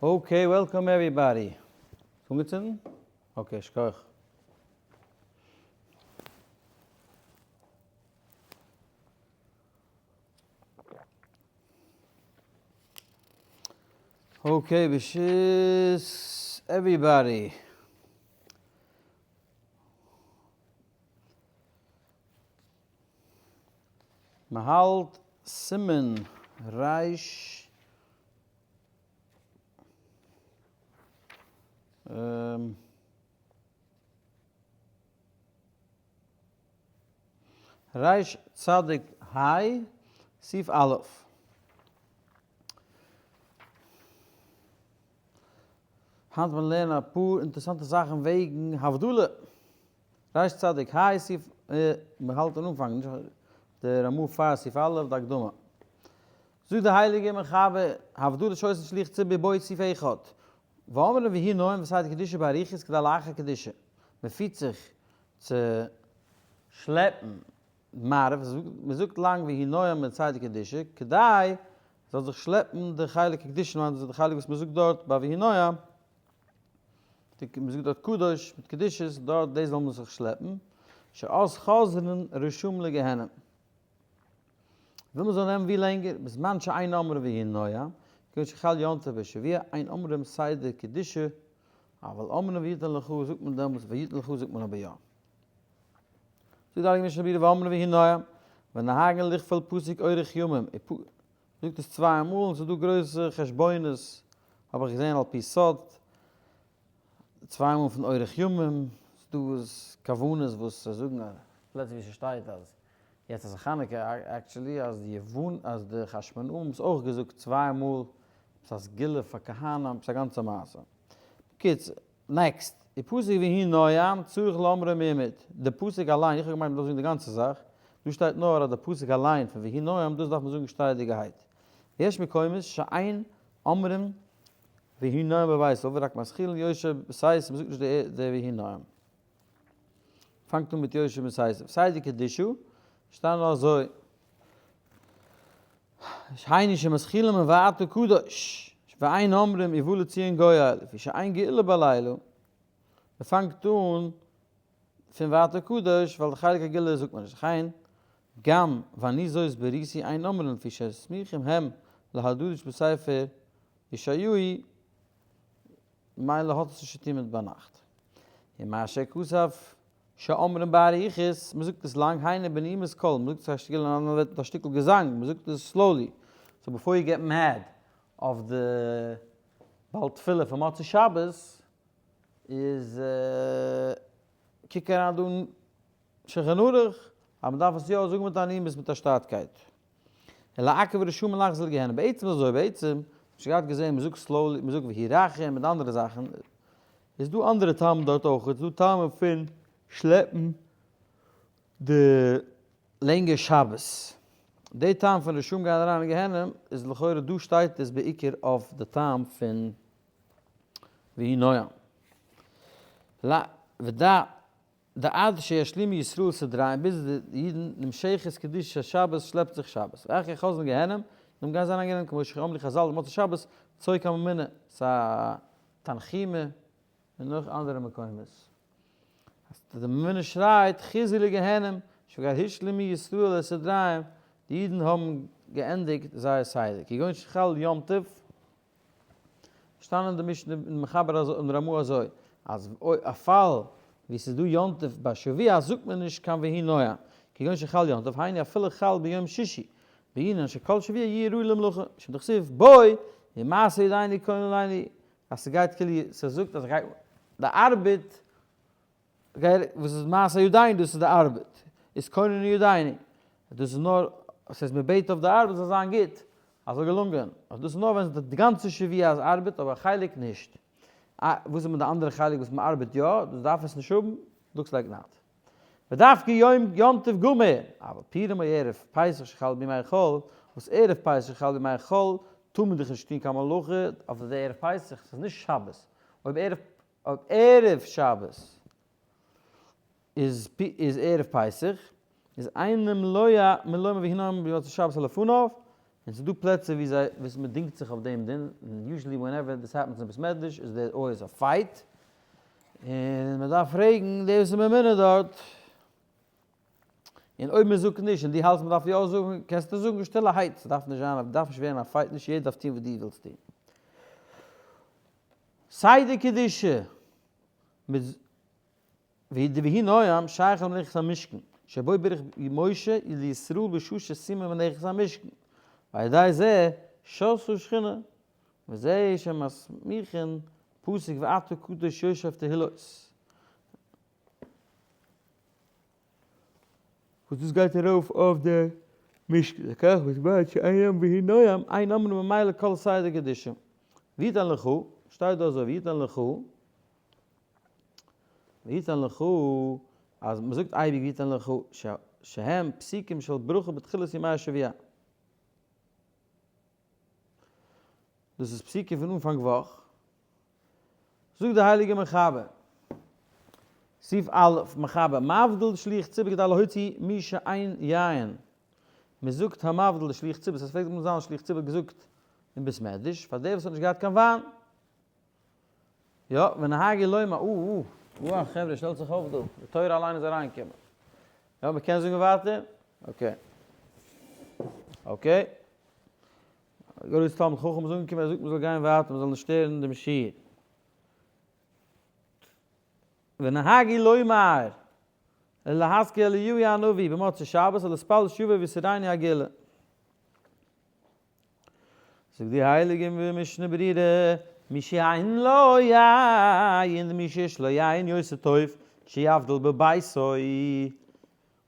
Okay, welcome everybody. אנגעצינדן? Okay, שכוח. Okay, ברשות everybody. מ'האלט סימן ריש ריש צדיק היי, סעיף א'. היינט וועלן מיר לערנען אפאר אינטערעסאנטע זאכן וועגן הבדלה. ריש צדיק היי סעיף, מען האלט אין אנפאנג, נישט די רמא פאר סעיף א', די הקדמה. זאגט די הייליגע מחבר, הבדלה שעושה שליח ציבור בו סעיף אחד, ואומרים ויהי נועם וסדר קדושה באריכות כדי לאחר קדושה, מען פירט זיך צו שלעפן מעריב, מען זאגט לאנג ויהי נועם מיט סדר קדושה, כדי זאל זיך שלעפן די חלק הקדושה, מיינט דאס די חלק וואס מען זאגט דארט ביי ויהי נועם, מען זאגט דארט קדוש מיט קדושות, דארט דאס זאל מען זיך שלעפן, שאז חוזרין רשעים לגיהנום. וויל מען זאל נעמען ווי לענגער, בזמן שאין אומרים ויהי נועם, כיוון שחל יום טוב בשבוע, אין אומרים סדר קדושה, אבל אומרים ויתן לך זאגט מען דעמאלטס ויתן לך זאגט מען אבער יא. זאגט די הייליגע משנה ברורה ואומרים ויהי נועם, ונוהגין לכפול פסוק אורך ימים, זאגט עס צוויי מאל און ס'איז דא גרויסע חשבונות האב איך געזען על פי סוד, צוויי מאל פון אורך ימים, ס'איז דא כוונות וואס זיי זאגן פלעצער ווי ס'שטייט אז יעצט איז חנוכה actually אז די יוון אז די חשמונאים האבן עס אויך געזאגט צוויי מאל, עפעס א סגולה פאר כהנים, עפעס א גאנצע מעשה. בקיצור, next, די פסוק ויהי נועם צריך לאומרו מעומד, די פסוק אליין, איך האב געמיינט מ'דארף זאגן די גאנצע זאך, דא שטייט נאר אז די פסוק אליין פון ויהי נועם דאס דארף מען זאגן שטייעדיגערהייט. יש מקומות שאין אומרים ויהי נועם בבית אבי רק מתחילין יושב בסייסא, מ'זאגט נישט די ויהי נועם. פאנגט אן מיט יושב בסייסא. סיידי קדישא, שטייט נאר אזוי. היינו שמתחילין מ'ואתה קדוש, ואין אומרים ובא לציון גואל, לפי שאין גאולה בלילה, מ'פאנגט אן פון ואתה קדוש ווייל די חלק הגאולה זאגט מען נישט, וכן גם ואני זאת בריתי אין אומרים לפי שסמוכים הם להדרש בספר ישעיהו, מילא האט עס נישט צוטון מיט ביינאכט. ומה שכתב שאומרים באריכות, מען זאגט עס לאנג, היינו בנעימת קול, מען זאגט עס א שטיקל אין אנדערע ווערטער מיט א שטיקל געזאנג, מען זאגט עס slowly, so before you get mad אויף די בעל תפילה פון מוצאי שבת, איז קוק אריין דא אין שולחן ערוך אז מען דארף עס יא זאגן מיט א נעימות מיט א שטאטקייט. ולעכב רשעים מלחזור לגיהנום, בעצם איז אזוי, בעצם, שוין געהאט געזען, מען זאגט slowly, מען זאגט והוא רחום מיט אנדערע זאכן, איז דא אנדערע טעמים דארט אויך, איז דא טעמים פון שלעפן די לענגער שבת. די טעם פון רשעים גייען אריין אין גיהנום איז לכאורה דא שטייט עס בעיקר אויף די טעם פון ויהי נועם. ודע דעד שישלימו ישראל סדריהם ביז די אידן נמשכת קדושת שבת שלעפט זיך שבת ואחר כך חוזרין לגיהנום נאכדעם גייען זיי אריין גיהנום כמו שאמרו חזל מוצאי שבת צועק הממונה ס'א תנחומא און נאך אנדערע מקומות אז די ממונה שרייט חזרו לגיהנום שכבר השלימו ישראל את סדריהם די אידן האבן געענדיגט זייער סדר כגון שחל יום טוב שטאנען אין די משנה אין מחבר אזוי אין רמא אזוי אז א פאל ווי ס'איז דא יום טוב ביי שבוע זאגט מען נישט קיין ויהי נועם כגון שחל יום טוב היינו אפילו חל ביום שישי בענין שכל שבוע יהיה ראוי למלאכה משום דכתיב בו ומעשה ידינו כוננני אז ס'גייט כאילו ס'זאגט אז גייט די ארבעט וואס איז מעשה ידינו דאס איז די ארבעט איז כוננו ידינו דאס איז נאר עס הייסט מען בעט אויף די ארבעט זאל זיין גוט אז זאל געלונגען אבער דאס איז נאר ווען די גאנצע שבוע איז ארבעט אבער א חלק נישט וואס איז מיט די אנדערע חלק וואס מען ארבעט יא דאס דארף עס נישט האבן looks like not ודווקא יום יום טוב גמור אבל פורים או ערב פסח שחל בימי חול וואס ערב פסח שחל בימי חול טאר מען דאך נישט טון קיין מלאכה אויף די ערב פסח ס'איז נישט שבת אויב ערב אויב ערב שבת איז איז ערב פסח, איז איינעם לויה מלומה והנה ביום שבת הלפניו. און ס'איז דא פלעצער ווי זיי וואס מען דינגט זיך אויף דעם דין, און usually whenever this happens אין בית מדרש איז there always a fight, און מען דארף פרעגן די וואס איז ממונה דארט, און אויב מען זאגט נישט און דו האלטסט מען דארף יא זאגן, קענסטו זאגן שטילערהייט, ס'דארף נישט זיין, דארף נישט ווערן א fight, נישט יעדער דארף טון וואס דו ווילסט טון. סדר קדושה מיט והיא נועם שייך למלאכת המשכן, שבו בירך משה לישראל בשעה שסיימו מלאכת המשכן, ועל ידי זה שרתה שכינה, וזה שמסמיכין פסוק ואתה קדוש יושב תהילות. וואס דאס גייט ארויף אויף די משכן, לכך בזמן שאין עם והיא נועם, אין אומרים ממילא כל סדר קדושה. ויתן לך, שטייט דא אזוי ויתן לך, ויתן לך, אז מען זאגט אייביג ויתן לך, שהם פסוקים של ברכה בתחילת ימי השבוע. דאס איז פסוקים פון אנפאנג וואך. זאגט דער הייליגער מחבר, סעיף א', מחבר, מבדיל שליח ציבור כדי להוציא מי שאין יין. מען זאגט המבדיל שליח ציבור, עס פלעגט אמאל זיין שליח ציבור האט געזאגט אין בית מדרש, פאר דער וואס האט נישט געהאט קיין וויין. יא, ונהגי לומר, או או, או חברה שטעלט זיך אויף דא, די תורה אליין איז אריינגעקומען. יא, מען קען זאגן ווייטער? okay. okay. גרויס תלמיד חכם איז אנגעקומען, ער זאגט מען זאל גיין ווייטער, מען זאל נישט שטערן דעם שיעור. ונהגי לומר, להזכיר אליהו הנביא במוצאי שבת, ולהתפלל שיבוא ויסורנו הגאולה. זאגט די הייליגע משנה ברורה, מי שאין לו יין ומי שיש לו יין יותר טוב שיבדיל בביתו,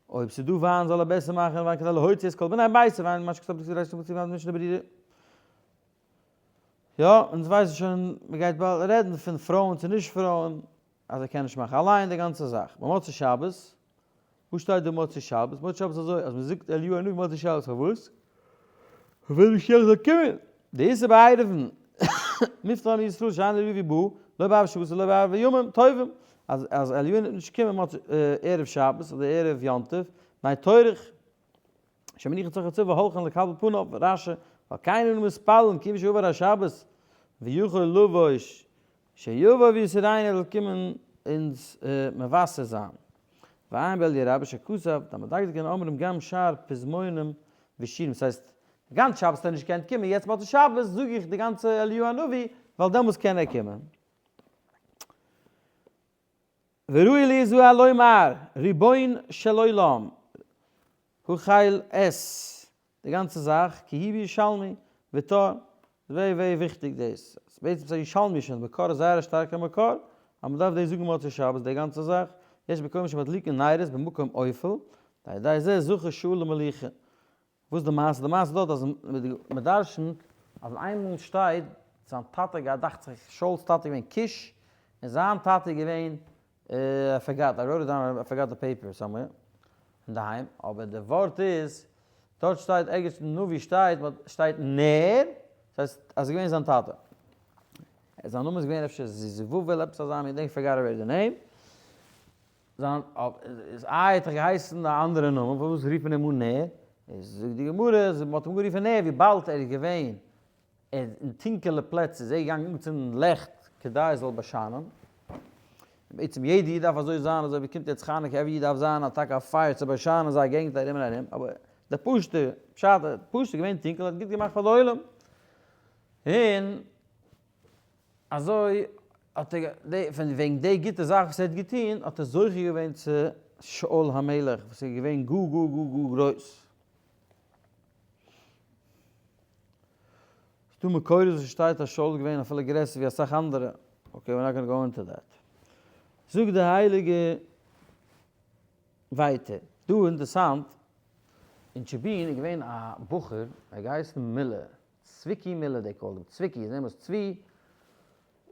אויב ס'איז דא וויין זאל ער בעסער מאכן וויין כדי להוציא את כל בני ביתו וויין מה שכתוב בכתבי ריש ל' משנה ברורה. יא, אונז ווייסן שוין, מ'גייט באלד רעדן פון פרויען צו נישט פרויען, אז ער קען נישט מאכן אליין די גאנצע זאך. ביי מוצאי שבת, וואו שטייט די מוצאי שבת? מוצאי שבת איז אזוי אז מען זאגט אליהו הנביא מוצאי שבת, פארוואס? ווייל משיח זאל קומען. די איסור ביי עירובין, מופלא מישראל שאין אליהו הנביא בא, לא בערב שבת ולא בערב ימים טובים, אז אז אליהו הנביא נישט קומען מוצאי ערב שבת אדער ערב יום טוב, מפני טורח שמניחין צרכי ציבור והולכין לקבל פניו, רש"י, ועל כן אנו מתפללין כיוון שעבר השבת ויכול לבוש שיבוא ויסורינו ער זאל קומען אונז מבשר זיין. ועיין באליה רבה שכתב, דהמדקדקין אומרים גם שאר פזמונים ושירים, ס'הייסט, גאנץ שבת האט ער נישט געקענט קומען, יעצט מוצאי שבת זאג איך די גאנצע אליהו הנביא, ווייל דעמאלס קען ער קומען. וראוי להיזהר לומר, רבון של עולם, החל את, די גאנצע זאך, כי היא בירושלמי, ותור, איז very very וויכטיג דאס, בעצם ס'איז א ירושלמי שוין, מקור איז זייער א שטארקע מקור, אז מ'דארף דאס זאגן מוצאי שבת די גאנצע זאך, יש מקומות שמדליקין נרות במקום אופל, ועל ידי זה זכה שאול למלוכה. וואס איז די מעשה? די מעשה דארט אז מ'דרשנ'ט אז איינמאל שטייט זיין טאטע געהאט דאכט זיך שאול'ס טאטע איז געווען קיש, און זיין טאטע איז געווען I forgot, I wrote it down, I forgot the paper somewhere, אינדערהיים, אבער די ווארט איז, דארט שטייט ערגעץ אין נביא שטייט, שטייט נר, דאס הייסט אז עס איז געווען זיין טאטע. זיין נאמען איז געווען אפשר זבובל עפעס אזא מין דינג, forgot already the name. זיין, איז איי האט ער געהייסן א אנדערע נאמען, פארוואס רופט מען אים אן נר? איז זאגט די גמרא, מען האט אים אנגערופן נר וויבאלד ער איז געווען אין טונקעלע פלעצער איז ער געגאנגען אנצינדן לעכט כדי עס זאל באשיינען. בעצם יעדע איד דארף אזוי זיין, אזוי ווי קומט יעצט חנוכה, every איד דארף זיין א טאקע א פייער צו באשיינען זייער געגנט ארום און ארום, אבער דער פשוט'ער פשט, פשוט איז געווען טונקל, האט גוט געמאכט פאר די עולם. און אזוי האט ער, פון וועגן די גוטע זאך וואס ער האט געטון, האט ער זוכה געווען צו שאול המלך, וואס איז געווען גאר גאר גאר גאר גרויס. ס'דא מקורות וואס שטייט אז שאול איז געווען אפילו גרעסער ווי אסאך אנדערע, okay we're not gonna go into that. זאגט די הייליגע ווייטער, דא אינטערסאנט, אין טשעבין איז געווען א בחור, ער האט געהייסן מילער, צביקי מילער they called him, צביקי, his name was צבי,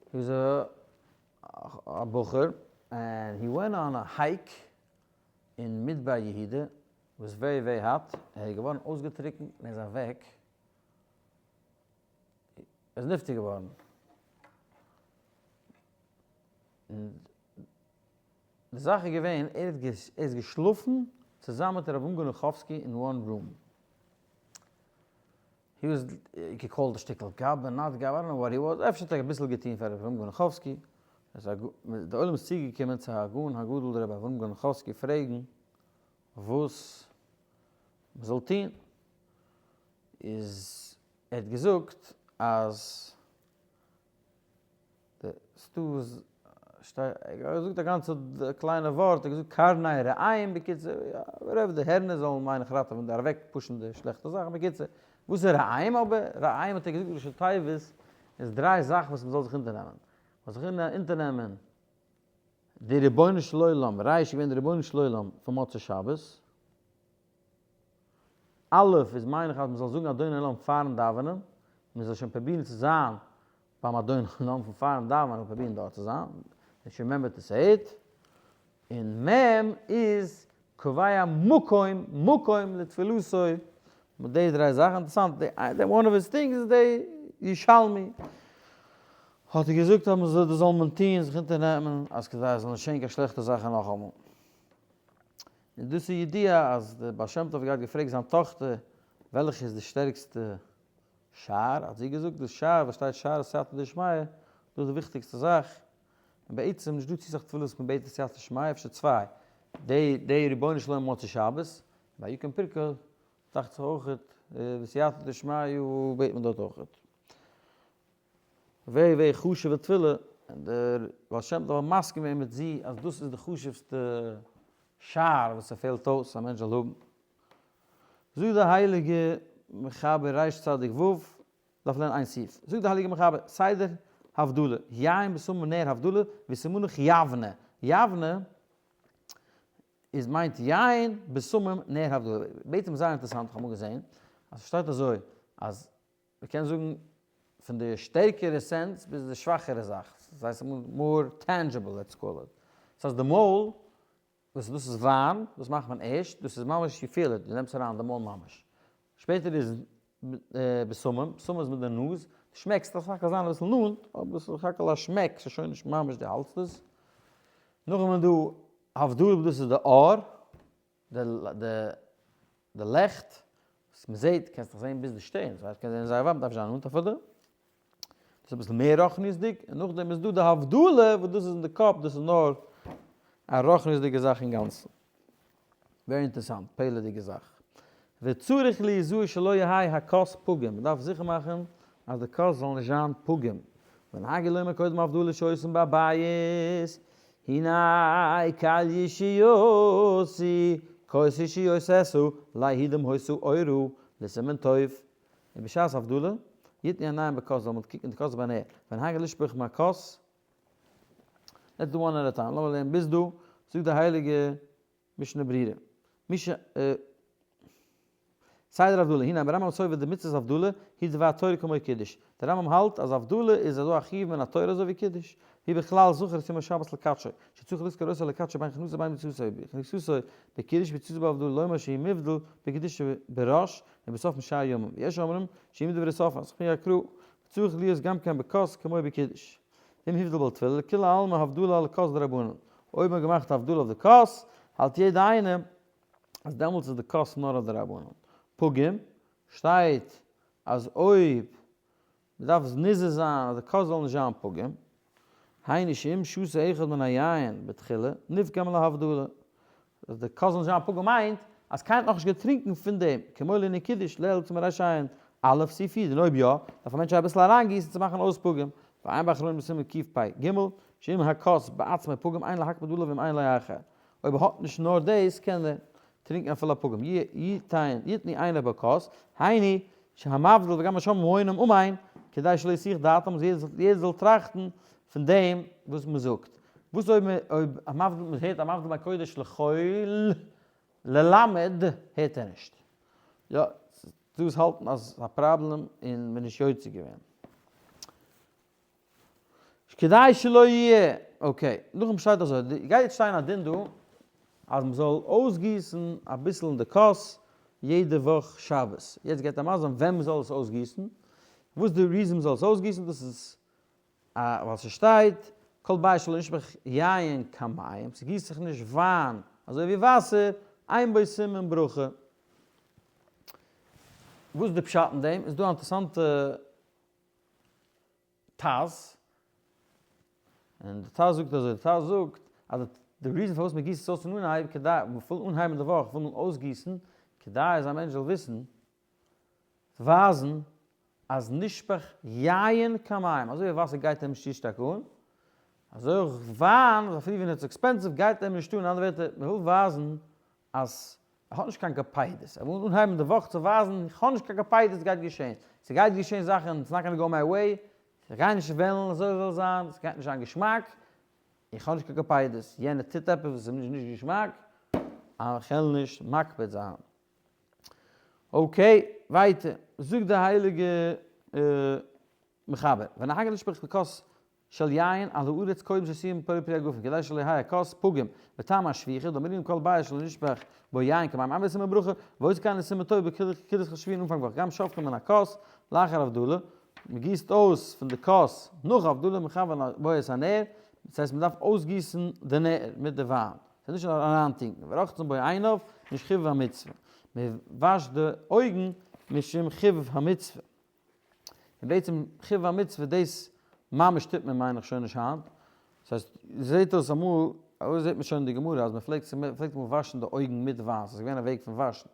he was א בחור, and he went on a hike אין מדבר יהודה, was very very hot, ער איז געווארן אויסגעטריקנט און ער איז אוועק, ער איז נפטר געווארן. און די זאך איז געווען, ער האט ער איז געשלאפן צוזאמען מיט הרב אונגאר נאכאווסקי אין one room. he was געקאלט א שטיקל גבאי, not גבאי, I don't know what he was, אפשר האט ער אביסל געטון פאר ר' אברהם גענאכאווסקי, די עולם איז צוגעקומען צו הגאון הגדול ר' אברהם גענאכאווסקי פרעגן וואס מ'זאל טון, איז ער האט געזאגט אז די ס'דא שטייט ער האט געזאגט א גאנצע קליינע ווארט, ער האט געזאגט קרני רעים, בקיצור, וואטעווער, די הערנער זאלן מיין איך ראטעווען די אוועק פושן די שלעכטע זאכן, בקיצור, וואס איז רעים אבער? רעים האט ער געזאגט ראשי תיבות איז דריי זאכן וואס מ'זאל זיך אונטערנעמען, מ'זאל זיך אונטערנעמען די רבונו של עולם, ר' איז געווען די רבונו של עולם פון מוצאי שבת, א' איז מיין איך אז מ'זאל זאגן אדון עולם פארן דאווענען, מ'זאל שוין פרובירן צו זיין ביים אדון עולם פון פארן דאווענען און פרובירן דארט צו זיין, you should remember to say it, און מ' איז קובע מקום מקום לתפילתו, מיט די דריי זאכן, אינטערעסאנט, די one of his things איז די ירושלמי, האט ער געזאגט אז מ'זאל דאס זאל מען טון, זיך אונטערנעמען, אז כדי עס זאל נישט שענקען שלעכטע זאכן נאכאמאל. און דאס איז ידוע אז דער בעל שם טוב האט געהאט געפרעגט זיין טאכטער וועלכע איז די שטערקסטע שער, האט זי געזאגט דאס שער וואס שטייט שער סייעתא דשמיא, דאס איז די וויכטיגסטע זאך, און בעצם נישט דא צו סאך תפילות וואס מען בעט סייעתא דשמיא, אפשר צוויי, די די רבונו של עולם מוצאי שבת, ביי יקום פרקא דאכט זיך אויכעט בסייעתא דשמיא בעט מען דארט אויכעט. ווערי ווערי חשוב'ע תפילה, און דער בעל שם טוב האט מסכים געווען מיט זי אז דאס איז די חשוב'סטע שער וואס ס'פעלט אויס א מענטש זאל האבן. זאגט דער הייליגע מחבר ריש צדיק ו', דארף לערנען איין סעיף, זאגט דער הייליגע מחבר, סדר הבדלה, יין בשמים נר הבדלה, וסימנך יבנה, יבנה איז מיינט יין בשמים נר הבדלה, בעצם זייער אינטערעסאנט, איך האב אמאל געזען אז ס'שטייט אזוי אז מ'קען זאגן פון די שטערקערע sense ביז די שוואכערע זאך, ס'הייסט more tangible let's call it, ס'הייסט די מויל וואס דאס איז וויין, דאס מאכט מען ערשט, דאס איז ממש you feel it, דו נעמסט אריין די מויל ממש. שפעטער איז בשמים, בשמים איז מיט די נאז, דו שמעקסט, דארף סך הכל זיין אביסל נאנט, אבער ס'איז סך הכל א שמעק, ס'איז שוין נישט ממש דו האלטסט עס. נאכדעם איז דא הבדלה וואס דאס איז די אור, די לעכט וואס מ'זעט, קענסט דאך זען ביז די שטערנס, ווייל קענסט זען זייער ווייט, מ'דארף נישט זיין נאנט אפילו. דאס איז אביסל מער רוחניות'דיג, און נאכדעם איז דא די הבדלה וואס דאס איז אין די קאפ, דאס איז נאר א רוחניות'דיגע זאך אינגאנצן. very אינטערעסאנט, פלא'דיגע זאך. וצריך ליזהר שלא יהא הכוס פגום, מ'דארף זיכער מאכן אז די כוס זאל נישט זיין פגום. ונהגו לומר קודם הבדלה שעושים בבית, הנה קל ישועתי, כוס ישועתך, ליהודים היתה אורה, לסימן טוב. און בשעת הבדלה, יתנו עיניהם בכוס, זאל מען קוקן די כוס בנר, ונהגו לשפוך מהכוס, let's do one at a time, לאמיר לערנען ביז דא, זאגט די הייליגע משנה ברורה, מי ש סדר הבדלה, הנה ברמב ם סובר די מצוות הבדלה, היא דבר תורה כמו קידוש, דער רמב ם האלט אז הבדלה איז אזא חיוב מן התורה אזוי ווי קידוש, והיא בכלל זכור את יום השבת לקדשו, שצריך לזכור אותו לקדשו בין כניסתו בין יציאתו, בכניסתו בקידוש וביציאתו בהבדלה, לומר שהיא מובדל בקדושה בראש ובסוף משאר ימים, ויש אומרים שהיא מדברי סוף אז כפי הקרא, וצריך להיות גם כן בכוס כמו בקידוש. ואם הבדיל בתפילה, לכולי עלמא הבדלה על כוס דרבנן. אויב מ'האט געמאכט הבדלה אויף די כוס, האלט יעדע איינער אז דעמאלטס איז די כוס נאר אויף דרבנן. פגום, שטייט אז אויב מ'דארף נזהר זיין אז די כוס זאל נישט זיין פגום, היינו שאם שתה אחד מן היין בתחילה, נפגם להבדלה. אז די כוס זאל נישט זיין פגום מיינט אז קיינער האט נאכנישט געטרינקן פון דעם, כמו לענין קידוש לעיל צום ריש עין א' סעיף י', און אויב יא, דארף א מענטש אביסל אריינגיסן צו מאכן אויס פגום, ועיין באחרונים בסימן קפ"ג, שאם הכוס בעצמו פגום אין להקפיד עליו אם אין לו אחר, אויב ער האט נישט נאר דאס קען ער טרינקן אפילו א פגום, יתנו עינו בכוס, היינו שהמבדיל וגם השומעים עונים אמן, כדי שלא יסיח דעתם, אז יעדער זאל טראכטן פון דעם וואס מען זאגט. וואס אויב מען אויב המבדיל מען הערט המבדיל בין קודש לחול ללמד הערט ער נישט. יא, דא וואס האלטן אז ס'איז א פראבלעם און מען איז נישט יוצא געווען. כדי שלא יהיה, okay, נאכדעם שטייט אזוי, גייט יעצט שטיין א דין דא אז מען זאל אויסגיסן אביסל אין די כוס יעדע וואך שבת. יעצט גייט ער מסביר זיין ווען מען זאל עס אויסגיסן, וואס די reason מען זאל עס אויסגיסן, דאס איז א ווייל ס'שטייט כל בית שלא נשפך יין כמים, ס'גיסט זיך נישט וויין אזוי ווי וואסער, אין בו סימן ברכה. וואס איז די פשט אין דעם? איז דא א אינטערעסאנטע טז, און די טז זאגט אזוי, די טז זאגט אז די reason פארוואס מען גיסט עס אויס אין אנהייב, כדי, מען וויל אנהייבן די וואך וויל מען אויסגיסן, כדי אז א מענטש זאל וויסן, ווייזן אז נשפך יין כמים, אזוי ווי וואסער גייט אים נישט צו שטארק אן, אזוי אויך וויין, אפילו ווען עס איז expensive גייט אים נישט אן, אין אנדערע ווערטער, מען וויל ווייזן אז ער האט נישט קיין קפידות, ער וויל אנהייבן די וואך צו ווייזן איך האב נישט קיין קפידות ס'גייט געשען, ס'גייט געשען זאכן, it's not gonna go my way, איך גיי נישט וועלן אזוי זאל זיין, ס'גייט נישט זיין געשמאק, איך האב נישט קיין קפידות, יענער טוט עפעס וואס איז מיר נישט געשמאק, איך וועל נישט מקפיד זיין. okay, ווייטער, זאגט די הייליגע מחבר, ונהגו לשפוך בכוס של יין על הארץ קודם שסיים בורא פרי הגפן כדי שלא יהא הכוס פגום בטעם השפיכה דאמרינן כל בית שלא נשפך בו יין כמים אין בו סימן ברכה ועוד כאן לסימן טוב בקידוש חשבין אנפאנג וואך גם שופכין מן הכוס לאחר הבדלה מען גיסט אויס פון די כוס נאך הבדלה מכוון בו את הנר דאס הייסט מען דארף אויסגיסן די נר מיט די וויין ס'איז נישט אריינטונקן ורוחצין בו עיניו משום חיוב המצוה מען וואשט די אויגן משום חיוב המצוה. און בעצם חיוב המצוה דאס ממש טוט מען מיין איך שוין נישט היינט, דאס הייסט זעט אויס אמאל, אזוי זעט מען שוין אין די גמרא אז מען פלעגט צו מען פלעגט אמאל וואשן די אויגן מיט וויין, ס'איז געווען א וועג פון וואשן,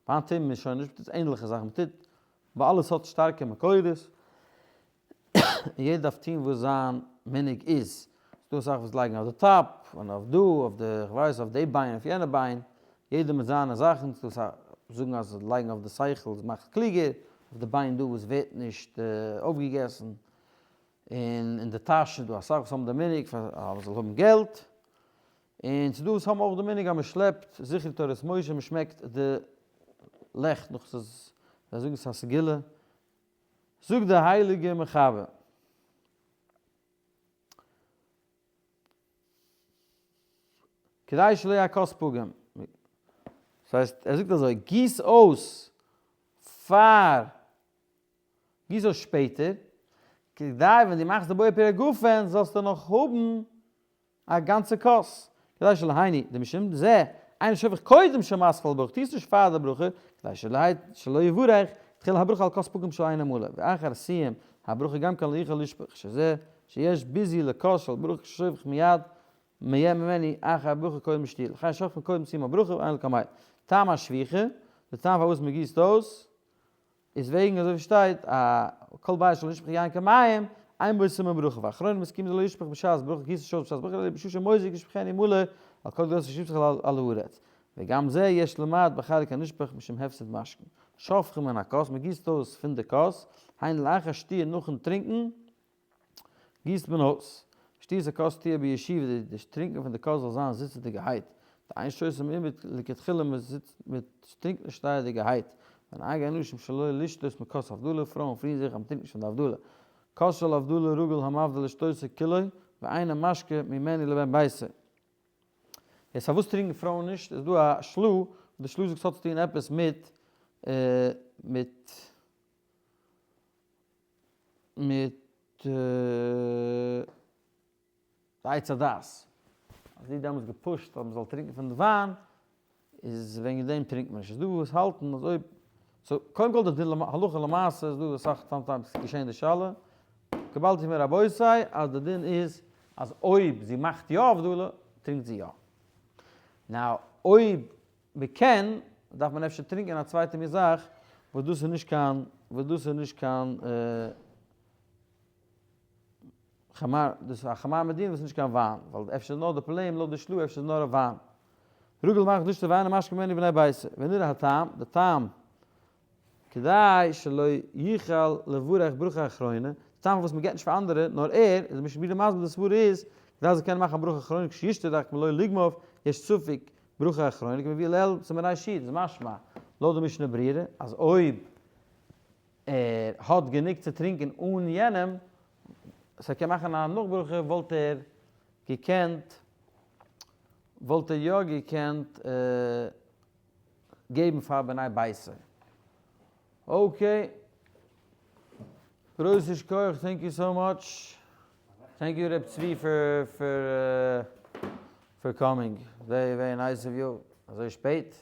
היינט טוט מען שוין נישט, מען טוט ענליכע זאכן, מען טוט ביי אלעס האט שטארקע מקורות, און יעדער דארף טון וואס זיין מנהג איז, ס'דא אסאך וואס לייגן אויף די טאפ, און אויף דא, אויף די, כ'ווייס, אויף די ביין, אויף יענע ביין, יעדער מיט זיינע זאכן, ס'דא אסאך וואס זאגן אז לייגן אויף די שכל מאכט קלוגער, אויף די ביין דא וואס ווערט נישט אויפגעגעסן, און אין די טאש איז דא אסאך וואס האבן די מנהג פאר אז מ'זאל האבן געלט, און ס'דא וואס האבן אויך די מנהג אז מ'שלעפט זכרו תורת משה, מ'שמעקט די לעכט נאך ס'איז, זיי זאגן ס'איז א סגולה, זאגט די הייליגע מחבר. כדי שלא יהא הכוס פגום. דאס הייסט, ער זאגט אזוי, גיס אויס פאר, גיס אויס שפעטער, כדי ווען דו מאכסט די בורא פרי הגפן זאלסטו נאך האבן א גאנצע כוס, כדי שלא היינו, דמשום זה, אינו שופך קודם שמתחיל לברך, טו עס נישט פאר די ברכה, כדי שלא יברך תחילת הברכה על כוס פגום שאינו מלא, ואחר סיום הברכה גם כן לא יוכל לשפוך, שזה שיש ביזוי לכוס של ברכה כששופך מיד ממנו אחר הברכה קודם שתי', לכן שופכין קודם סיום הברכה ואין לקמיה. טעם השפיכה, די טעם פארוואס מען גיסט אויס, איז וועגן אזוי ווי שטייט א כל בית שלא נשפך יין כמים, אין בו סימן ברכה, ואחרונים מסכימים דלא ישפך בשעת ברכה, גיסט נישט אויס בשעת ברכה, אלא בשעה שמוזג ישפכנו מלא על כל גדותיו שישפך על הארץ. וגם זה יש למעט בחלק הנשפך משום הפסד משקין. שופכין מן הכוס, מען גיסט אויס פון די כוס, היינו לאחר שתיה נאכן טרינקן, גיסט מען אויס. שתיית הכוס תהיה בישיבה, די טרינקען פון די כוס זאל זיין זיצעדיגערהייט. דאין שותין מעומד לכתחילה, מען זיצט, מען טרינקט נישט שטייעדיגערהייט. ונהגו אנשים שלא לשתות מכוס הבדלה, פרויען פירן זיך אז מען טרינקט נישט פון די הבדלה. כוס של הבדלה רגיל המבדיל לשתותו כולו, ואינו משקה ממנו לבן ביתו. יעצט פארוואס טרינקן פרויען נישט? איז דא א של"ה, די של"ה זאגט ס'האט צו טון עפעס מיט מיט מיט די עץ הדעת, אז זי האט דעמאלטס געפושט אז מ'זאל טרינקן פון די וויין, איז וועגן דעם טרינקט מען נישט. איז דא וואס האלטן אז אויב, so קודם כל די דין הלכה למעשה איז דא אסאך sometimes געשען די שאלה, קיבלתי מרבותי אז די דין איז אז אויב זי מאכט יא הבדלה טרינקט זי יא. now אויב מ'קען, דארף מען אפשר טרינקען א צווייטע מין זאך וואס דאס איז נישט קיין, וואס דאס איז נישט קיין חמר, דאס איז א חמר מדינה וואס איז נישט קיין וויין, ווייל אפשר איז נאר די פראבלעם לויט די של"ה אפשר איז נאר א וויין. רגיל מאכט נישט וויין און משקה ממנו בני ביתו, ונראה הטעם, די טעם, כדי שלא יוכל לברך ברכה אחרונה, די טעם פארוואס מען געבט נישט פאר אנדערע, נאר ער, איז די משנה ברורה מסביר די סברה איז, כדי זאל קענען מאכן א ברכה אחרונה כשישתה רק מלא לוגמיו, יש ספק ברכה אחרונה כמבואר לעיל סימן ר"י, איז משמע לויט די משנה ברורה אז אויב ער האט גענוג צו טרינקען אן יענעם, so ער קען מאכן א נאך ברכה, וואלט ער געקענט וואלט ער יא געקענט געבן פאר בני ביתו. okay. גרויסע שכוח, thank you so much. thank you ר' צבי פאר פאר פאר coming. very very nice of you. אזוי שפעט.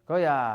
כח.